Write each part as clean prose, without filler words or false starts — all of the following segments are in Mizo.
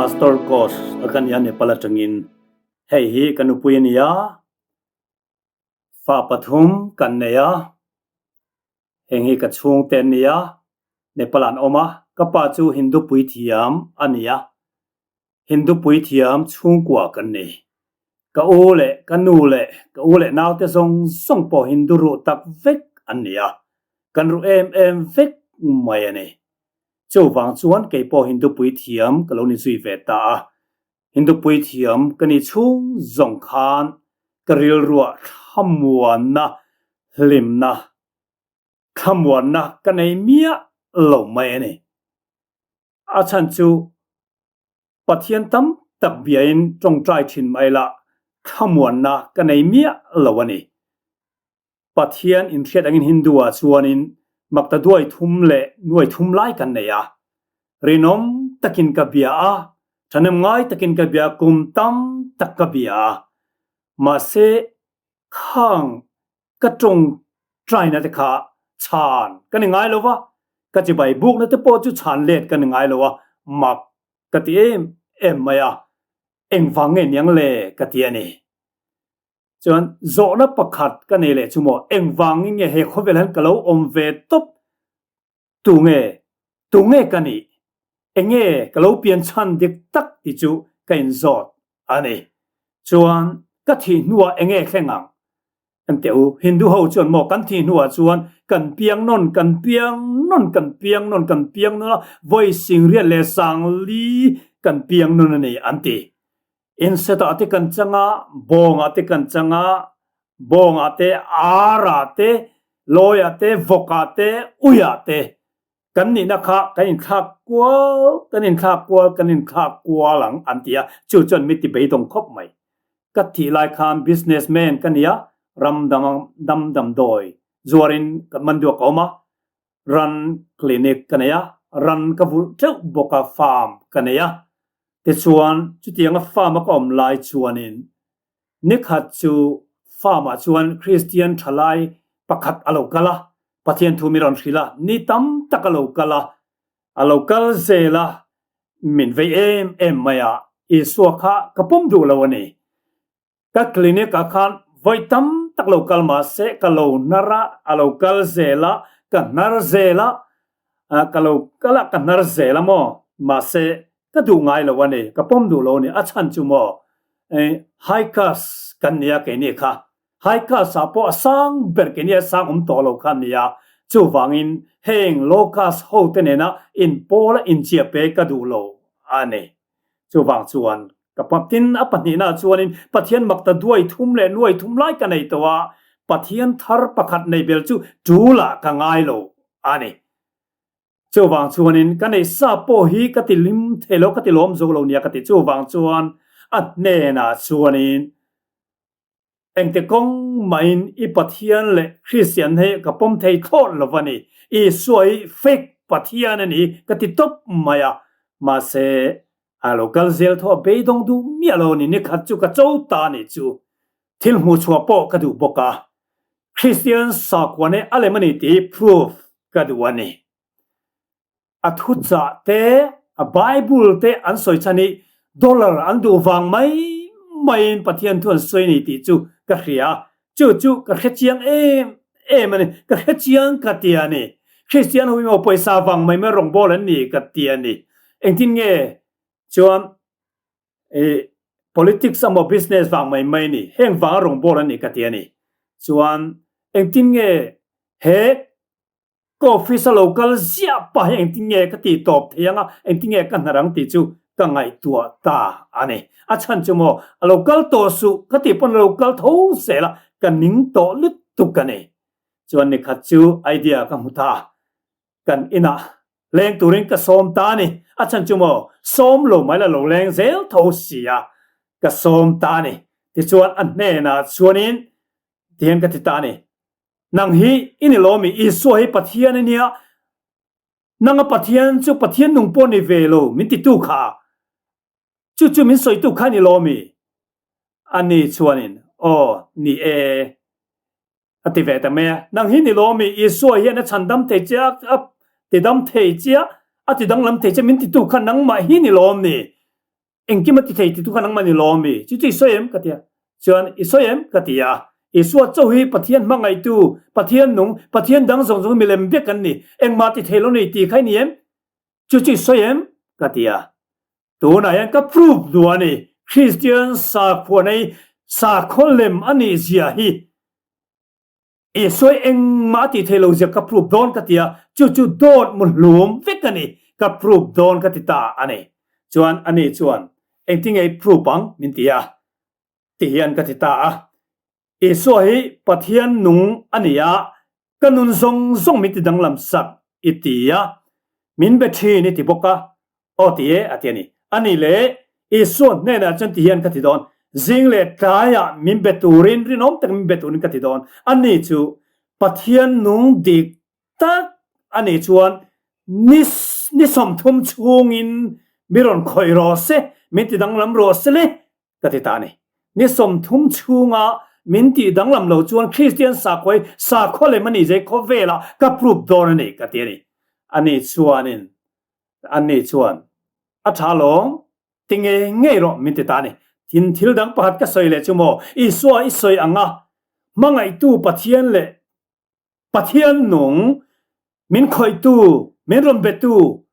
Pastor Kosh a ka nia Nepal atangin. Hei hi ka nupui a nia. Fa pathum kan nei a. Heng hi ka chhungte an nia. Nepal ah an awm a. Ka pa chu Hindu puithiam a nia. Hindu puithiam chhungkua kan ni. Ka u leh ka nu leh ka u leh naute zawng zawng pawh Hindu ruh tak vek an ni a. Kan ruh em em vek mai a ni. Chuvang chuan kei pawh Hindu puithiam ka lo ni zui ve ta a. Hindu puithiam ka ni chhung zawng khan ka rilruah thlamuanna, hlimna, thlamuanna ka nei miah lo mai a ni. A chhan chu Pathian tam tak biain tawngtai thin mai la thlamuanna ka nei miah lo a ni. Pathian inhriat angin Hindu-ah chuanin makta duai thum leh nuai thum lai kan nei a. Rinawm takin ka bia a, thahnem ngai takin ka bia a, kum tam tak ka bia a. Mahse, khang ka tawngtaina te kha chhan ka ni ngai lo va, ka chibai bukna te pawh chu chhan let ka ni ngai lo a, mak ka ti em em mai a, engvang nge niang le ka ti a ni. Chuan zawhna pakhat ka nei leh chu maw, engvangin nge he khawvel hian ka lo awm ve tawp? Tu nge? Tu nge ka nih? Enge ka lo pian chhan dik tak ti chu ka inzawt a ni. Chuan ka thih hnuah enge thleng ang? Kan teh u, Hindu ho chuan maw kan thih hnuah chuan kan piang nawn, kan piang nawn, kan piang nawn, kan piang nawn a, vawi singriat leh sangli kan piang nawn a ni an ti. Inset-ah te kan chang a, bawngah te kan chang a, bawngah te, arah te, lawiah te, vawkah te, uiah te kan nihna kha kan inthlak kual, kan inthlak kual, kan inthlak kual ang an ti a, chu chuan mi ti beidawng khawp mai. Ka thih lai khan business man ka ni a, ram dang dam damdawi zuarin ka man duak a awm a, ran clinic ka nei a, ran ka vulh teuh bawk a, farm ka nei a. Tichuan, chutianga farm a ka awm lai chuanin nikhat chu farm ah chuan Kristian thalai pakhat a lo kal a, Pathian thu min rawn hrilh a, ni tam tak a lo kal a, a lo kal zel a, min vei em em mai a, Isua kha ka pawm duh lo a ni. Ka clinic ah khan vawi tam tak lo kal mah se ka lo hnar a, a lo kal zel a, ka hnar zel a, ka lo kal a, ka hnar zel a maw? Mahse ka duh ngai lo a ni, ka pawm duh lo a ni. A chhan chu maw high caste kan nia keini kha, high caste ah pawh a sang ber keini a sang awm tawh lo kha a nia, chuvangin heng low caste ho te nena inpawl a inchiah pe ka duh lo a ni. Chuvang chuan ka pa tin a pahnihna chuanin Pathian makta duai thum leh nuai thum lai ka nei tawh a, Pathian thar pakhat nei bel chu tul ah ka ngai lo a ni. Chuvang chuanin ka nei sa pawh hi ka ti hlim thei lo, ka ti lawm zo lo nia ka ti. Chuvang chuan a hnenah chuanin Engti kawng mahin i Pathian leh Kristian hi ka pawm thei thlawt lo a ni. Isua hi fake Pathian a ni ka ti tawp mai a. Mahse, a lo kal zel tho a beidawng duh miah lo a ni. Nikhat chu ka cho ta a nih chu. Thil hmuh chhuah pawh ka duh bawk a. Kristian sakhua nih a lem a ni tih proof ka duh a ni. A thuchah te, a Bible te an sawi chhan hi dollar an duh vang mai maiin Pathian thu an sawi ni tih chu ka hria a, chu chu ka hre chiang em em a ni, ka hre chiang ka ti a ni. Kristian ho hi maw pawisa vang mai mai rawngbâwl an ni ka ti a ni. Engtin nge chuan i politics emaw business vang mai mai ni, heng vanga rawngbâwl an ni ka ti a ni. Chuan engtin nge he Ka office a lo kal ziah pah hi engtin nge ka tih tawp thei ang a, engtin nge ka hnar ang tih chu ka ngaihtuah ta a ni. A chhan chu maw, a lo kal tawh suh ka tih pawn a lo kal tho zel a, ka ning tawh lutuk a ni. Chuan nikhat chu idea ka hmu ta a, kan inah leng turin ka sawm ta a ni. A chhan chu maw, sawm lo mai la lo leng zel tho si a, ka sawm ta a ni. Tichuan a hnenah chuanin tihian ka ti ta a ni. Nang hi i ni lo mi? Isua hi Pathian a nia, nanga Pathian chu Pathian nung pawh ni ve lo min titu kha, chu chu min sawitu kha ni lo mi? Ani chuanin, Aw, ni e, a ti ve ta mai a. Nang hi ni lo mi? Isua hian a chhandam thei che a, a tidam thei che a, a tidanglam thei che min titu kha nangmah hi ni lo mi? Engkim a ti thei titu kha nangmah ni lawm mi? Chu chu i sawi em? ka ti a. Chuan, I sawi em? ka ti a. Isua chauh hi Pathian hmangaihtu, Pathian nung, Pathian dang zawng zawng milem vek an ni. Engmah ti thei lo nei ti kha i ni em? Chu chu i sawi em? ka ti a. Tunah hian ka proof duh a ni. Kristian sakhua nei sakhaw lem a nih zia hi. Isua engmah a tih theih lo zia ka proof dawn ka ti a, chu chu dawt mu hlum vek a ni, ka proof dawn ka ti ta a ni. Chuan ani chuan, Engtinge i proof ang? min ti a, ti hian ka ti ta a. Isua hi Pathian nung a ni a, ka nun zawng zawng min ti danglam sak i ti a, min be thin i ti bawk a, Aw ti e, a ti a ni. A nih leh, Isua hnenah chuan ti hian ka ti dawn, Zing leh tlaiah min be turin, rinawm tak min be turin ka ti dawn. A ni chu Pathian nung dik tak a nih chuan ni ni 30 chhungin mi rawn khawih rawh se, min ti danglam rawh se le, ka ti ta a ni. Ni 30 chhunga min tih danglam lo chuan Kristian sakhaw hi sakhaw lem a nih zai khawvelah ka proof dawn a ni, ka ti a ni. A ni chuanin Anni chuan, A tha lawng, ti ngei ngei rawh min ti ta a ni. Tin, thil dang pakhat ka sawi leh chu maw, Isua i sawi ang a, hmangaihtu Pathian leh Pathian nung, min khawihtu, min rawn betu,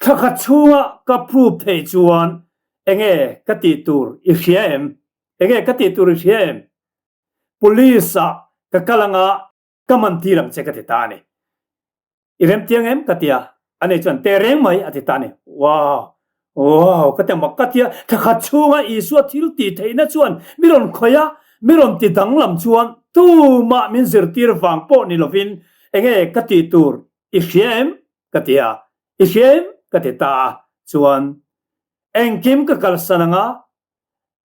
thla khat chhunga ka prove thei chuan enge ka tih tur i hria em? Enge ka tih tur i hria em? Police ah ka kal anga ka man tir ang che ka ti ta a ni. I remtiang em? ka ti a, ani chuan teh reng mai a ti ta a ni. Wow! Wow! Ka ti a, mak ka ti a, thla khat chhunga Isua thil tih theihna chuan mi rawn khawih a, mi rawn ti danglam chuan tumah min zirtir vang pawh ni lovin enge ka tih tur i hria em? ka ti a, i hria em? ka ti ta a, chuan engkim ka kalsan anga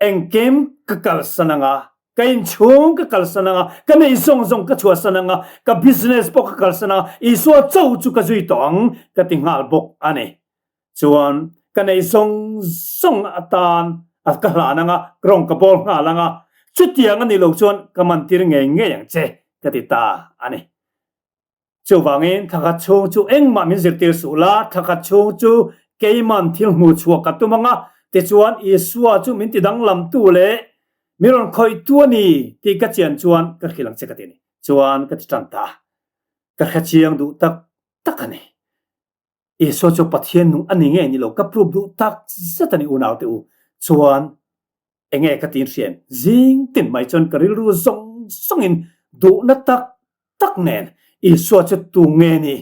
Engkim ka kalsan anga, ka inchhung ka kalsan anga, ka neih zawng zawng ka chhuahsan anga, ka business pawh ka kalsan anga, Isua cho chu ka zui tawh ang ka ti nghal bawk a ni. Chuan ka neih zawng zawng atan a ka hlan anga, rawng ka bawl nghal anga, chutiang a nih loh chuan ka mantir ngei ngei ang che ka ti ta a ni. Chuvangin thla khat chhung chu engmah min zirtir suh la, thla khat chhung chu keiman thil hmuh chhuah ka tum ang a, tichuan Isua chu min tidanglamtu leh min rawn khawihtu a ni tih ka chian chuan ka hrilh ang che ka ti a ni. Chuan ka ti tan ta a, ka hrechiang duh tak tak a ni. Isua chu Pathian nung a ni ngei ni lo, ka proof duh tak zet a ni unaute u. Chuan enge ka tin hrian zing tin mai chuan ka rilru zawng zawngin duhna tak tak nen Isua chu tu nge ni?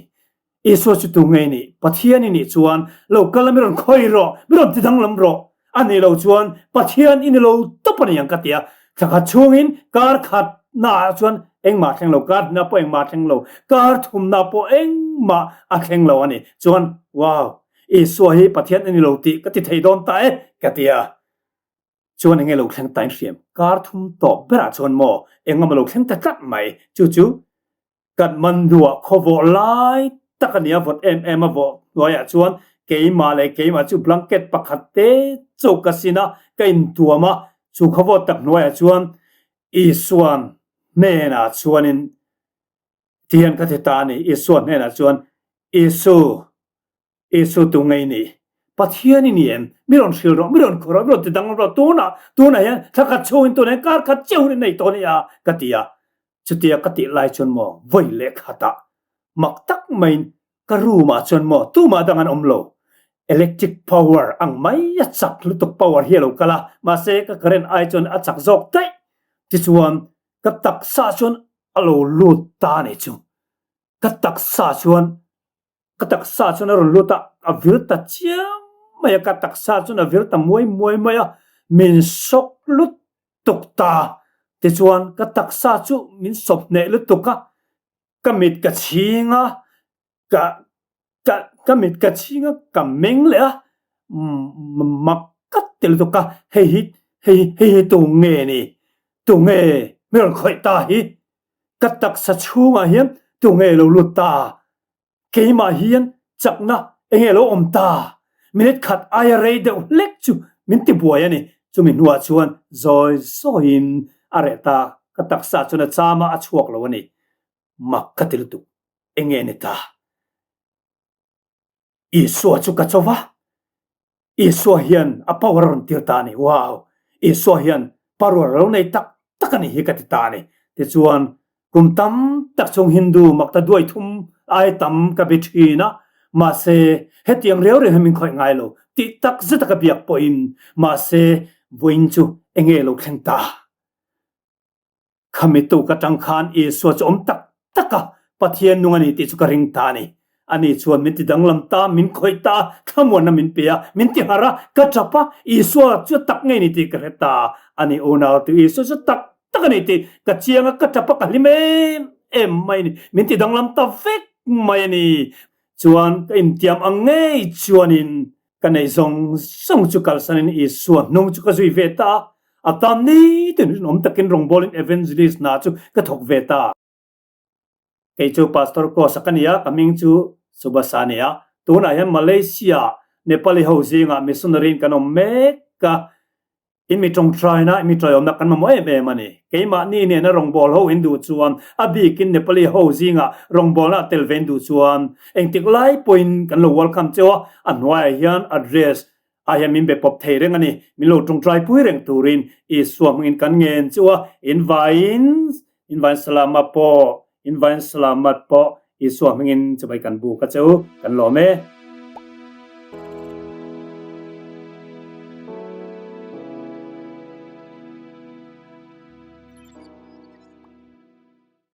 Isua chu tu nge ni? Pathian i nih chuan lo kal la mi rawn khawi rawh, mi rawn ti danglam rawh. A nih loh chuan Pathian i ni lo tawp a ni ang ka ti a. Thla khat chhungin kar khat naah chuan engmah a thleng lo, kar hnihna pawh engmah a thleng lo, kar thumna pawh engmah a thleng lo a ni. Chuan wow, Isua hi Pathian a ni lo tih ka ti thei dawn ta e ka ti a. Chuan enge lo thleng ta in hriam? Kar thum tawp berah chuan maw engemaw lo thleng ta tlat mai. Chu chu Kathmandu-ah khawvawh lai tak a ni a, vawt em em a vawh hnuaiah chuan keimah leh keimah chu blanket pakhat te chauh ka sin a, ka intuam a, chu khawvawt tak hnuaiah chuan Isuan hnenah chuanin ti hian ka ti ta a ni, Isua hnenah chuan, Isu, Isu tu ngei ni? Pathian i ni em? Mi rawn hrilh rawh, mi rawn khaw rawh, mi rawn ti danglam rawh, tunah, tunah hian thla khat chhungin tunah hian kar khat chiah hun i nei tawh nia, ka ti a. Chutia ka tih lai chuan maw vawi leh khatah mak tak maiin ka room ah chuan maw tumah dang an awm lo. Electric power ang mai a chak lutuk power hi a lo kal a, mahse ka current ai chuan a chak zawk daih. Tichuan ka taksa chuan a lo lut ta a ni chu. Ka taksa chuan Ka taksa chuan a rawn lut a, a vir ta chiam mai a, ka taksa chuan a vir ta muai muai mai a, min sawk lutuk ta. Tichuan ka taksa chu min sawp hneh lutuk a, ka mit ka chhing a, ka ka ka mit ka chhing a, ka meng leh a, mak ka ti lutuk a, hei hi hei hei hi tu nge ni? Tu nge mi rawn khawih ta hi? Ka taksa chhungah hian tu nge lo lut ta? Keimah hian chakna enge lo awm ta? Minute khat aia rei deuh hlek chu min ti buai a ni. Chumi hnuah chuan zawi zawiin a reh ta, ka taksa chuan a cham a, a chhuak lo a ni. Mak ka ti lutuk, enge ni ta? Isua chu ka cho va. Isua hian a power a rawn tir ta a ni. Wow! Isua hian power a lo nei tak tak a nih hi ka ti ta a ni. Tichuan, kum tam tak chung Hindu makta duai thum ai tam ka bi thin a, mahse hetiang reu reu hi min khawih ngai lo tih tak zeta ka biak pawhin mahse vawiin chu enge lo thleng ta? Khami tuk atang khan Isua chu awm tak tak a, Pathian nung a ni tih chu ka ring ta a ni. Ani chuan min ti danglam ta, min khawih ta a, thlamuanna min pe a, min ti harh a, ka tap a, Isua chu tak ngei ni tih ka hre ta a ni. Unau tu Isua chu tak tak a ni tih ka chiang a, ka tap a, ka hlim em em mai a ni. Min ti danglam ta vek mai a ni. Chuan ka intiam ang ngei chuanin Ka neih zawng zawng chu kalsanin Isua hnung chu ka zui ve ta a, a tan nitin rinawm takin rawngbawlin evangelist hna chu ka thawk ve ta. Kei chu Pastor Kosa ka ni a, ka hming chu Subasa a ni a. Tunah hian Malaysia-ah Nepali ho zingah missionary in kan awm mek a. In mi tawngtaina, in mi tawiawmna kan mamawh em em a ni. Keimahni nena rawngbâwl ho in duh chuan, a bikin Nepali ho zingah rawngbâwlna a tel ve in duh chuan, engtik lai pawhin kan lo welcome cheu a, a hnuaiah hian address ah hian min be pawp thei reng a ni. Min lo tawngtaipui reng turin Isua hmangin kan ngen cheu a, in vaiin, in vaiin salamat pawh, in vaiin salamat pawh Isua hmangin chibai kan buk a cheu, kan lawm e.